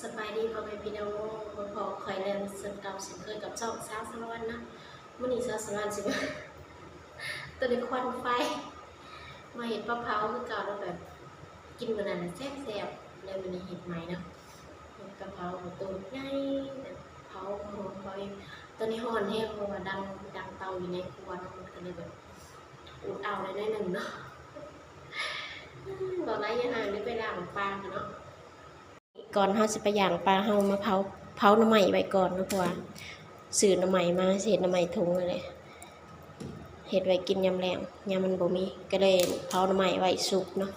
ສະບາຍດີພໍ່ແມ່ພີ່ນ້ອງ ມາພໍ້ຂ້ອຍແລ້ວເຊັ່ນເກົ່າເຊັ່ນເຄີຍກັບຊ່ອງສາວສາລະວັນເນາະ. ມື້ນີ້ສາວສາລະວັນຊິມາ ຕົວນີ້ຄວັນໄຟ ມາເຮັດປາເຜົາຄືເກົ່າເນາະ ແບບກິນມື້ນັ້ນແຊບໆ ແລ້ວມື້ນີ້ເຮັດໃໝ່ເນາະ. ເຮັດປາເຜົາ ໂຕບັກໃຫຍ່ ແບບເຜົາຫອມໆ ຕອນນີ້ຮ້ອນແຮງ ເພາະວ່າດັງ ດັງເຕົາຢູ່ໃນຄົວເນາະ ມັນກໍເລີຍແບບອຸດອ້າວໄດ້ໜ້ອຍໜຶ່ງເນາະ. ເວົ້າຫຼາຍຢ່າງ ເດີ ໄປລ້າງປາກ່ອນເນາະ. ກ່ອນເຮົາຊິໄປຍ່າງປ່າ ເຮົາມາເຜົາ ເຜົາໜໍ່ໄມ້ໄວ້ກ່ອນເນາະ ເພາະວ່າຊື້ໜໍ່ໄມ້ມາ ຊິເຮັດໜໍ່ໄມ້ຖົງນັ້ນແຫຼະ ເຮັດໄວ້ກິນຍາມແລງ ຍາມມັນບໍ່ມີ ກໍເລີຍເຜົາໜໍ່ໄມ້ໄວ້ສຸກເນາະ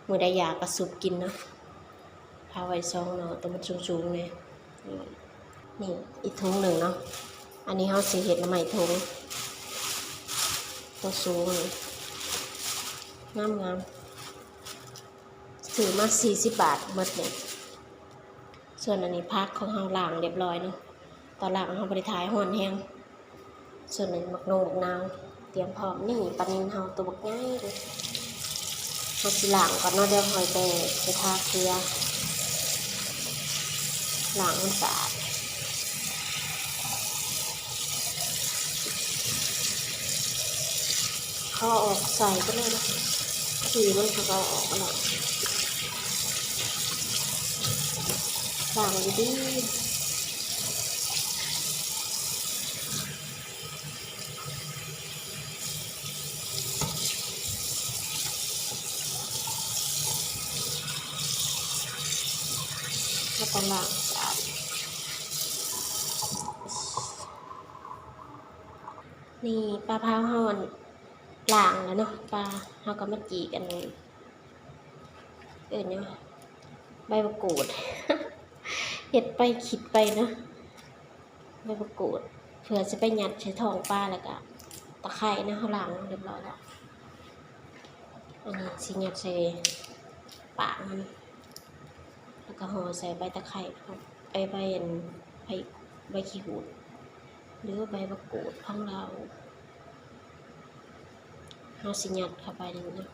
ມື້ໃດຢາກກໍສຸກກິນເນາະ. ເຜົາໄວ້ສອງໜໍ່ ໂຕມັນສູງໆ ນີ້ ນີ້ອີກຖົງໜຶ່ງເນາະ. ອັນນີ້ເຮົາຊິເຮັດໜໍ່ໄມ້ຖົງ ໂຕສູງນີ້ ງາມໆ ຊື້ມາສີ່ສິບບາດໝົດນີ້. ສ່ວນອັນນີ້ຜັກຂອງເຮົາລ້າງຮຽບຮ້ອຍເນາະ ຕອນລ້າງເຮົາບໍ່ໄດ້ຖ່າຍ ຮ້ອນແຮງ. ສ່ວນອັນນີ້ໝາກໂນ ໝາກນາວ ຕຽມພ້ອມ. ນີ້ປານິນເຮົາໂຕບັກໃຫຍ່ເລີຍ ເຮົາຊິລ້າງກ່ອນເນາະ ດຽວຄ່ອຍໄປ ໄປທາເກືອ ລ້າງໃຫ້ສະອາດ. ເອົາອອກໃສ່ໄປເລີຍເນາະ ຂີ້ມັນກໍເອົາອອກແລ້ວ ລ້າງດີໆ ແລ້ວກໍລ້າງສະອາດ. ນີ້ປາເຜົາເຮົາ ອັນ ລ້າງແລ້ວເນາະ ປາ ເຮົາກໍມາຈີກ ອັນ ເອີ້ນຫຍັງ ໃບບັກກູດ ເຮັດໄປຄິດໄປເນາະ ໃບບັກກູດ ເພື່ອຊິໄປຍັດໃສ່ທ້ອງປາ ແລ້ວກໍຕະໄຄເນາະ ເຮົາລ້າງຮຽບຮ້ອຍແລ້ວ. ອັນນີ້ຊິຍັດໃສ່ປາກມັນ ແລ້ວກໍຫໍ່ໃສ່ໃບຕະໄຄ ເອີ ໃບ ອັນ ໃບ ໃບຂີ້ຫູດ ຫຼືວ່າໃບບັກກູດຂອງລາວ ເຮົາຊິຍັດເຂົ້າໄປນີ້ເນາະ. ນີ້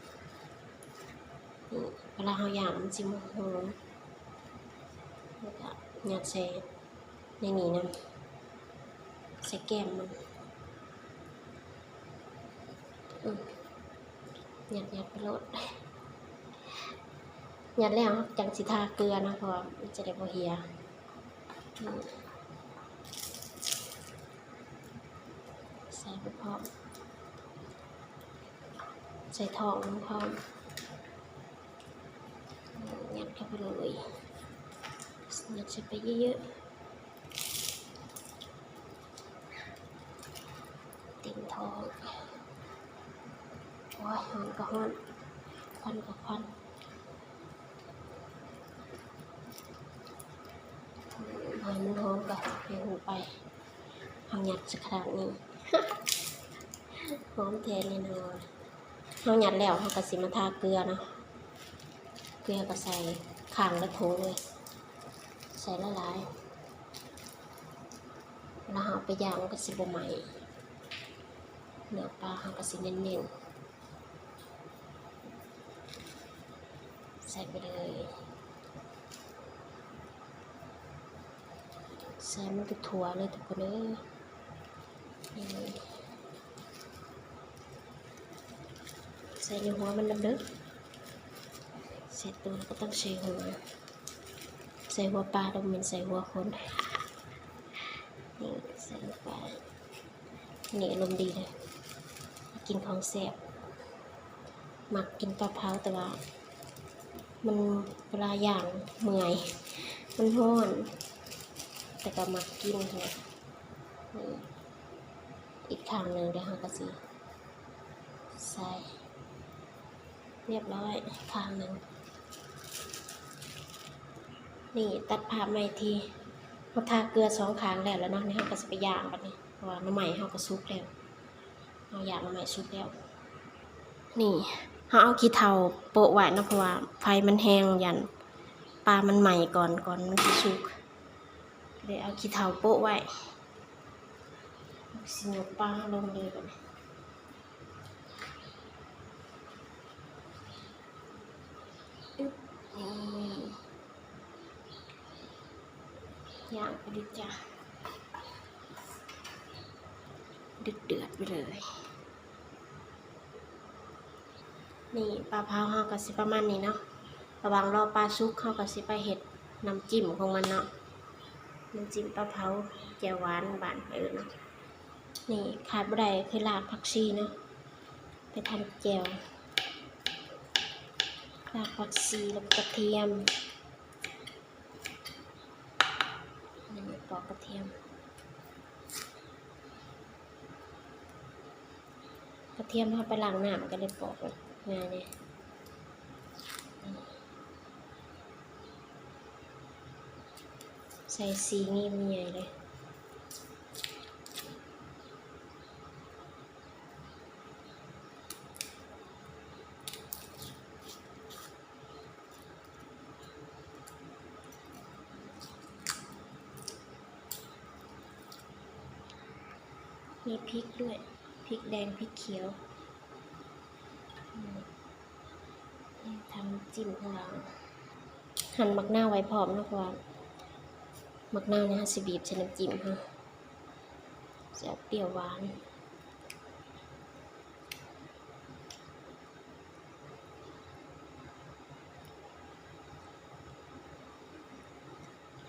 ເວລາເຮົາຍ່າງມັນຊິບໍ່ຫອມ ແລ້ວກໍຍັດໃສ່ ໃນນີ້ນຳ ໃສ່ແກ້ມມັນ ອືມ ຍັດໆ ໄປໂລດ ຍັດແລ້ວເຮົາຈັ່ງຊິທາເກືອເນາະ ເພາະວ່າມັນຈະໄດ້ບໍ່ເຫ່ຍ. ອືມ ໃສ່ໄປພ້ອມ ໃສ່ທ້ອງມັນພ້ອມ. ຍັດເຂົ້າໄປເລີຍ ຍັດໃສ່ໄປເຍີະໆ ເຕັມທ້ອງ. ໂອ້ຍ ຮ້ອນກໍຮ້ອນ ຄວັນກໍຄວັນ ໃຫ້ມັນຫອມກໍໃຫ້ຫູໄປ. ເຮົາຍັດສະຂະໜາດນີ້ ຫອມແທ້ແນ່ນອນ. ເຮົາຍັດແລ້ວ ເຮົາກໍຊິມາທາເກືອເນາະ ເກືອກໍໃສ່ຂ້າງລະຖົງເລີຍ ໃສ່ຫຼາຍໆ ແລ້ວເຮົາເອົາໄປຍ່າງ ມັນກໍຊິບໍ່ໄໝ້ ເນື້ອປາເຮົາກໍຊິເນັ້ນໆ. ໃສ່ໄປເລີຍ ໃສ່ມັນທົ່ວໆເລີຍທຸກຄົນເອີຍ. ນີ້ ໃສ່ໃນຫົວມັນນຳເດີ ໃສ່ໂຕແລ້ວກໍຕ້ອງໃສ່ຫົວ ໃສ່ຫົວປາ ບໍ່ແມ່ນໃສ່ຫົວຄົນ. ນີ້ ໃສ່ລົງໄປ. ນີ້ອາລົມດີເລີຍ ກິນຂອງແຊບ ມັກກິນປາເຜົາ ແຕ່ວ່າມັນ ເວລາຍ່າງເມື່ອຍ ມັນຮ້ອນ ແຕ່ກໍມັກກິນຫັ້ນແຫຼະ. ນີ້ ອີກຂ້າງໜຶ່ງ ດຽວເຮົາກໍຊິໃສ່ ຮຽບຮ້ອຍຂ້າງໜຶ່ງ. ນີ້ຕັດພາບໃໝ່ທີ່ເຮົາທາເກືອສອງຂ້າງແລ້ວລະເນາະ. ນີ້ເຮົາກໍຊິໄປຍ່າງບັດນີ້ ເພາະວ່າໜໍ່ໄມ້ເຮົາກໍສຸກແລ້ວ ເຮົາຍ່າງໜໍ່ໄມ້ສຸກແລ້ວ. ນີ້ເຮົາເອົາຂີ້ເຖົາໂປະໄວ້ເນາະ ເພາະວ່າໄຟມັນແຮງ ຢ້ານປາມັນໄໝ້ກ່ອນ ກ່ອນມັນຊິສຸກ ເລີຍເອົາຂີ້ເຖົາໂປະໄວ້. ຊິຍົກປາລົງເລີຍບັດນີ້. ອຶບ ນີ້ ຢ່າງໄປເລີຍຈ້າ ເດືອດໆ ໄປເລີຍ. ນີ້ປາເຜົາເຮົາກໍຊິປະມານນີ້ເນາະ. ລະຫວ່າງລໍປາສຸກ ເຮົາກໍຊິໄປເຮັດນ້ຳຈິ້ມຂອງມັນເນາະ, ນ້ຳຈິ້ມປາເຜົາ ແຈ່ວຫວານບ້ານເອີ້ນເນາະ. ນີ້ຂາດບໍ່ໄດ້ຄືລາກຜັກຊີເນາະ ໄປທຳແຈ່ວ, ລາກຜັກຊີ ແລ້ວກໍກະທຽມ. ນີ້ປອກກະທຽມ, ກະທຽມເຮົາໄປລ້າງນ້ຳກໍໄດ້ປອກ ງ່າຍເດ້. ໃສ່ສີ່ນິ້ວໃຫຍ່ເລີຍ. ມີພິກດ້ວຍ, ພິກແດງ, ພິກຂຽວ. ອືມ ທຳຈິ້ມຂອງເຮົາ. ຫັ່ນໝາກນາວໄວ້ພ້ອມເນາະ, ເພາະວ່າໝາກນາວນີ້ເຮົາຊິບີບໃສ່ນ້ຳຈິ້ມເຮົາ, ຊິເອົາປ່ຽວຫວານ.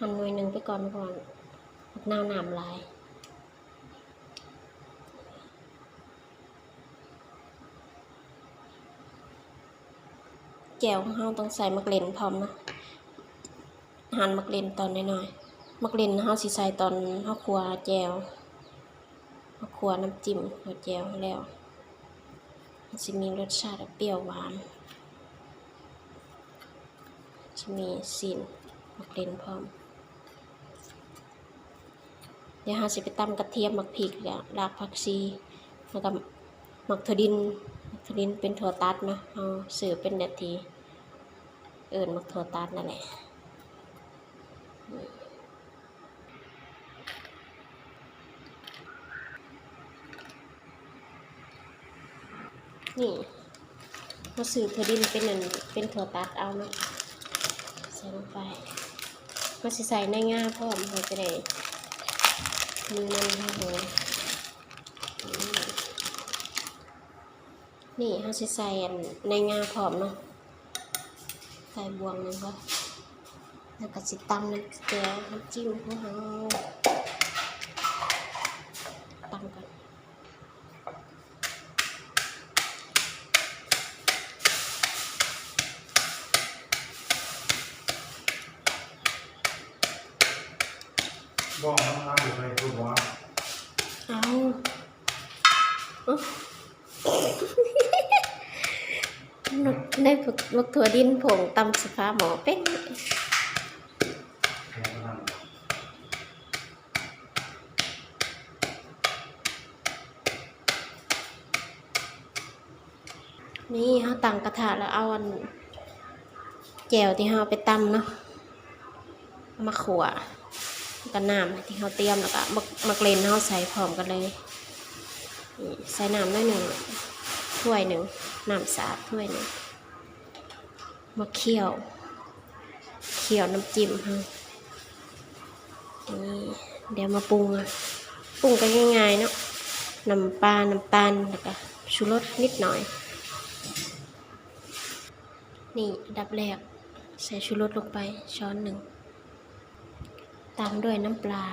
ຫັ່ນໜ່ວຍໜຶ່ງໄປກ່ອນ ເພາະວ່າໝາກນາວນ້ຳຫຼາຍ. ແຈ່ວຂອງເຮົາຕ້ອງໃສ່ໝາກເລັ່ນພ້ອມເນາະ, ຫັ່ນໝາກເລັ່ນຕອນນ້ອຍໆ. ໝາກເລັ່ນເຮົາຊິໃສ່ຕອນເຮົາຂົ້ວແຈ່ວ, ເຮົາຂົ້ວນ້ຳຈິ້ມ ຂົ້ວແຈ່ວແລ້ວ ມັນຊິມີລົດຊາດປ່ຽວຫວານ, ຊິມີຊີ້ນໝາກເລັ່ນພ້ອມ. ດຽວເຮົາຊິໄປຕຳກະທຽມ, ໝາກພິກ ແລ້ວລາກຜັກຊີ ແລ້ວກໍໝາກຖົ່ວດິນ. ໝາກຖົ່ວດິນເປັນຖົ່ວຕັດເນາະ, ເຮົາຊື້ເປັນແບບທີ່ເອີ້ນໝາກຖົ່ວຕັດນັ້ນແຫຼະ. ນີ້ ເຮົາຊື້ຖົ່ວດິນເປັນອັນ ເປັນຖົ່ວຕັດເອົາເນາະ, ໃສ່ລົງໄປ. ເຮົາຊິໃສ່ໃນງາພ້ອມ ເຮົາຈະໄດ້ມັນໆ ຫອມໆ. ນີ້ເຮົາຊິໃສ່ອັນໃນງາພ້ອມເນາະ, ໃສ່ບ່ວງໜຶ່ງເນາະ, ແລ້ວກໍຊິຕຳໃນແຈ່ວນ້ຳຈິ້ມຂອງເຮົາ, ຕຳກ່ອນ. ເອົາ ໃນບັກ ບັກຖົ່ວດິນຜົງຕຳສະພາໝໍ້ເປັນ. ນີ້ເຮົາຕັ້ງກະທະແລ້ວ ເອົາອັນແຈ່ວທີ່ເຮົາເອົາໄປຕຳເນາະ ເອົາມາຂົ້ວ ແລ້ວກໍນ້ຳທີ່ເຮົາຕຽມ ແລ້ວກໍໝາກ ໝາກເລັ່ນເຮົາໃສ່ພ້ອມກັນເລີຍ. ນີ້ໃສ່ນ້ຳໜ້ອຍໜຶ່ງ ຖ້ວຍໜຶ່ງ ນ້ຳສະອາດຖ້ວຍໜຶ່ງ. ມາຂ້ຽວ ຂ້ຽວນ້ຳຈິ້ມເຮົາ. ນີ້ ດຽວມາປຸງ ປຸງກໍງ່າຍໆເນາະ, ນ້ຳປາ ນ້ຳຕານ ແລ້ວກໍຊູລົດນິດໜ້ອຍ. ນີ້ ອັນດັບແລກ ໃສ່ຊູລົດລົງໄປຊ້ອນໜຶ່ງ ຕາມດ້ວຍນ້ຳປາ.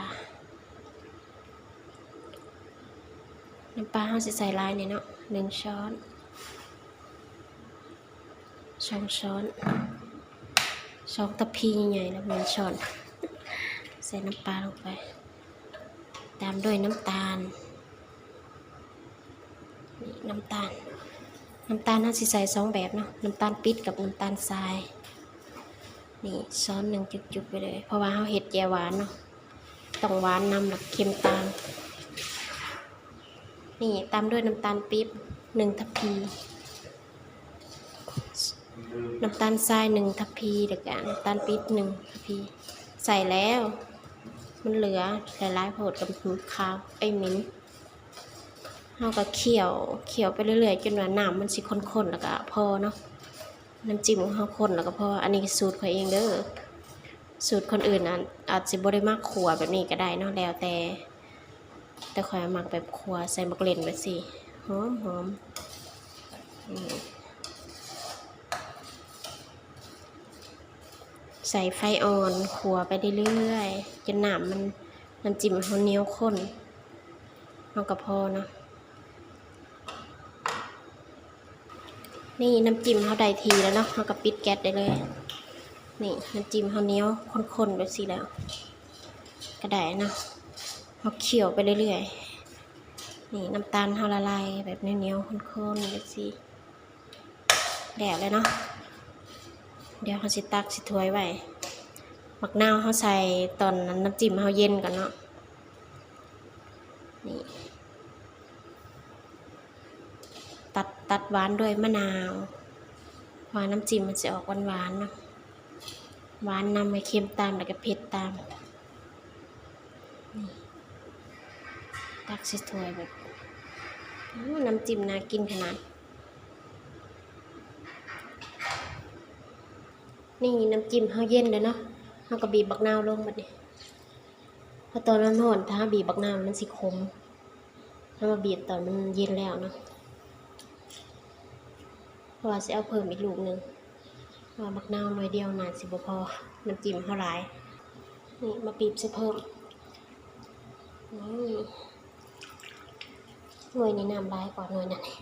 ນ້ຳປາເຮົາຊິໃສ່ຫຼາຍແດ່ເນາະ ໜຶ່ງຊ້ອນ ສອງຊ້ອນ ສອງທັບພີໃຫຍ່ໆ ແລ້ວໜຶ່ງຊ້ອນ ໃສ່ນ້ຳປາລົງໄປ ຕາມດ້ວຍນ້ຳຕານ. ນີ້ ນ້ຳຕານ ນ້ຳຕານເຮົາຊິໃສ່ສອງແບບເນາະ ນ້ຳຕານປິບກັບນ້ຳຕານຊາຍ. ນີ້ ຊ້ອນໜຶ່ງຈຸບໆໄປເລີຍ ເພາະວ່າເຮົາເຮັດແຈ່ວຫວານເນາະ ຕ້ອງຫວານນຳ ແລ້ວເຄັມຕາມ. ນີ້ ຕາມດ້ວຍນ້ຳຕານປີບໜຶ່ງທັບພີ, ນ້ຳຕານຊາຍໜຶ່ງທັບພີ ແລ້ວກະນ້ຳຕານປີບໜຶ່ງທັບພີ. ໃສ່ແລ້ວ ມັນເຫຼືອຫຼາຍໆໂພດ ກໍຄາວ ເອີຍ ເໝັນ. ເຮົາກໍຂ້ຽວ ຂ້ຽວໄປເລື້ອຍໆ ຈົນວ່ານ້ຳມັນຊິຂຸ້ນໆ ແລ້ວກໍພໍເນາະ. ນ້ຳຈິ້ມຂອງເຮົາຂຸ້ນແລ້ວກໍພໍ. ອັນນີ້ສູດຂ້ອຍເອງເດີ້. ສູດຄົນອື່ນອາດ ອາດຊິບໍ່ໄດ້ມັກຂົ້ວແບບນີ້ກໍໄດ້ເນາະ ແລ້ວແຕ່ ແຕ່ຂ້ອຍມັກແບບຂົ້ວໃສ່ໝາກເລັ່ນແບບຊີ້ ຫອມໆ ອືມ ໃສ່ໄຟອ່ອນ ຂົ້ວໄປເລື້ອຍໆ ຈົນນ້ຳມັນ ນ້ຳຈິ້ມເຮົາໜຽວຂ້ນ ເຮົາກໍພໍເນາະ. ນີ້ນ້ຳຈິ້ມເຮົາໄດ້ທີ່ແລ້ວເນາະ ເຮົາກໍປິດແກັສໄດ້ເລີຍ. ນີ້ນ້ຳຈິ້ມເຮົາໜຽວຂ້ນໆ ແບບຊີ້ແລ້ວກໍໄດ້ເນາະ ເຮົາຄ້ຽວໄປເລື້ອຍໆ. ນີ້ນ້ຳຕານເຮົາລະລາຍແບບໜຽວໆ ຂ້ນໆ ແບບຊີ້ ແລ້ວແລ້ວເນາະ. ດຽວເຮົາຊິຕັກໃສ່ຖ້ວຍໄວ້. ໝາກນາວເຮົາໃສ່ຕອນນ້ຳຈິ້ມເຮົາເຢັນກ່ອນເນາະ. ນີ້ ຕັດ ຕັດຫວານດ້ວຍມະນາວ ເພາະວ່ານ້ຳຈິ້ມມັນຊິອອກຫວານໆ ເນາະ ຫວານນຳ ແລ້ວເຄັມຕາມ ແລ້ວກໍເຜັດຕາມ. ນີ້ ຕັກໃສ່ຖ້ວຍແບບ ໂອ້ ນ້ຳຈິ້ມໜ້າກິນຂະໜາດ. ນີ້ນ້ຳຈິ້ມເຮົາເຢັນແລ້ວເນາະ ເຮົາກໍບີບບັກນາວລົງບັດນີ້. ເພາະຕອນຮ້ອນໆ ຖ້າເຮົາບີບບັກນາວມັນຊິຂົມ ເຮົາມາບີບຕອນມັນເຢັນແລ້ວເນາະ ເພາະວ່າຊິເອົາເພີ່ມອີກລູກໜຶ່ງ ເພາະວ່າບັກນາວໜ່ວຍດຽວໜ້າຊິບໍ່ພໍ ນ້ຳຈິ້ມເຮົາຫຼາຍ. ນີ້ມາບີບໃສ່ເພີ່ມ. ນີ້ ໜ່ວຍນີ້ນ້ຳຫຼາຍກວ່າໜ່ວຍນັ້ນ. ນີ້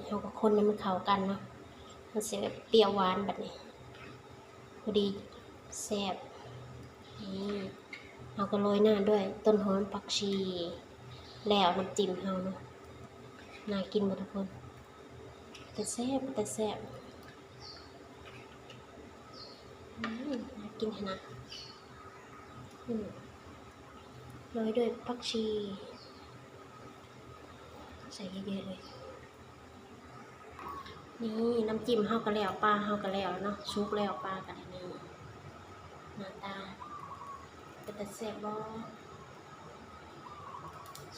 ເຮົາກໍຄົນໃຫ້ມັນເຂົ້າກັນເນາະ ມັນຊິແບບປ່ຽວຫວານບັດນີ້ ພໍດີແຊບ. ນີ້ເຮົາກໍໂລຍໜ້າດ້ວຍຕົ້ນຫອມ ຜັກຊີ ແລ້ວນ້ຳຈິ້ມເຮົາເນາະ. ໜ້າກິນບໍ່ທຸກຄົນ? ແຕ່ແຊບ ແຕ່ແຊບ. ອືມ ໜ້າກິນຂະໜາດ. ອືມ ໂລຍດ້ວຍຜັກຊີ ໃສ່ເຍອະໆ ເລີຍ. ນີ້ນ້ຳຈິ້ມເຮົາກໍແລ້ວ ປາເຮົາກໍແລ້ວເນາະ ສຸກແລ້ວ ປາກໍໄດ້. ນີ້ໜ້າຕາເປັນຕາແຊບບໍ່?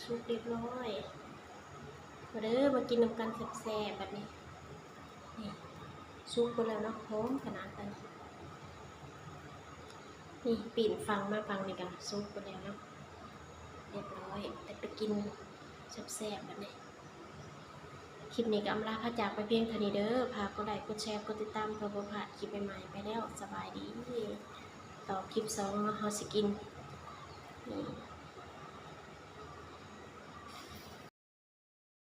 ສຸກຮຽບຮ້ອຍ. ມາເດີ ມາກິນນຳກັນແຊບໆ ບັດນີ້. ນີ້ ສຸກໄປແລ້ວເນາະ ຫອມຂະໜາດ. ອັນນີ້ ປີນຝັ່ງມາຝັ່ງນີ້ກໍສຸກໄປແລ້ວເນາະ ຮຽບຮ້ອຍ ແຕ່ໄປກິນແຊບໆ ບັດນີ້. ຄລິບນີ້ກໍອຳລາພາຈາກໄປພຽງເທົ່ານີ້ເດີ. ຝາກກົດໄລ ກົດແຊ ກົດຕິດຕາມ ເພື່ອບໍ່ພາດຄລິບໃໝ່ໆ ໄປແລ້ວ ສະບາຍດີ. ຕໍ່ຄລິບສອງເນາະ ເຮົາຊິກິນ ນີ້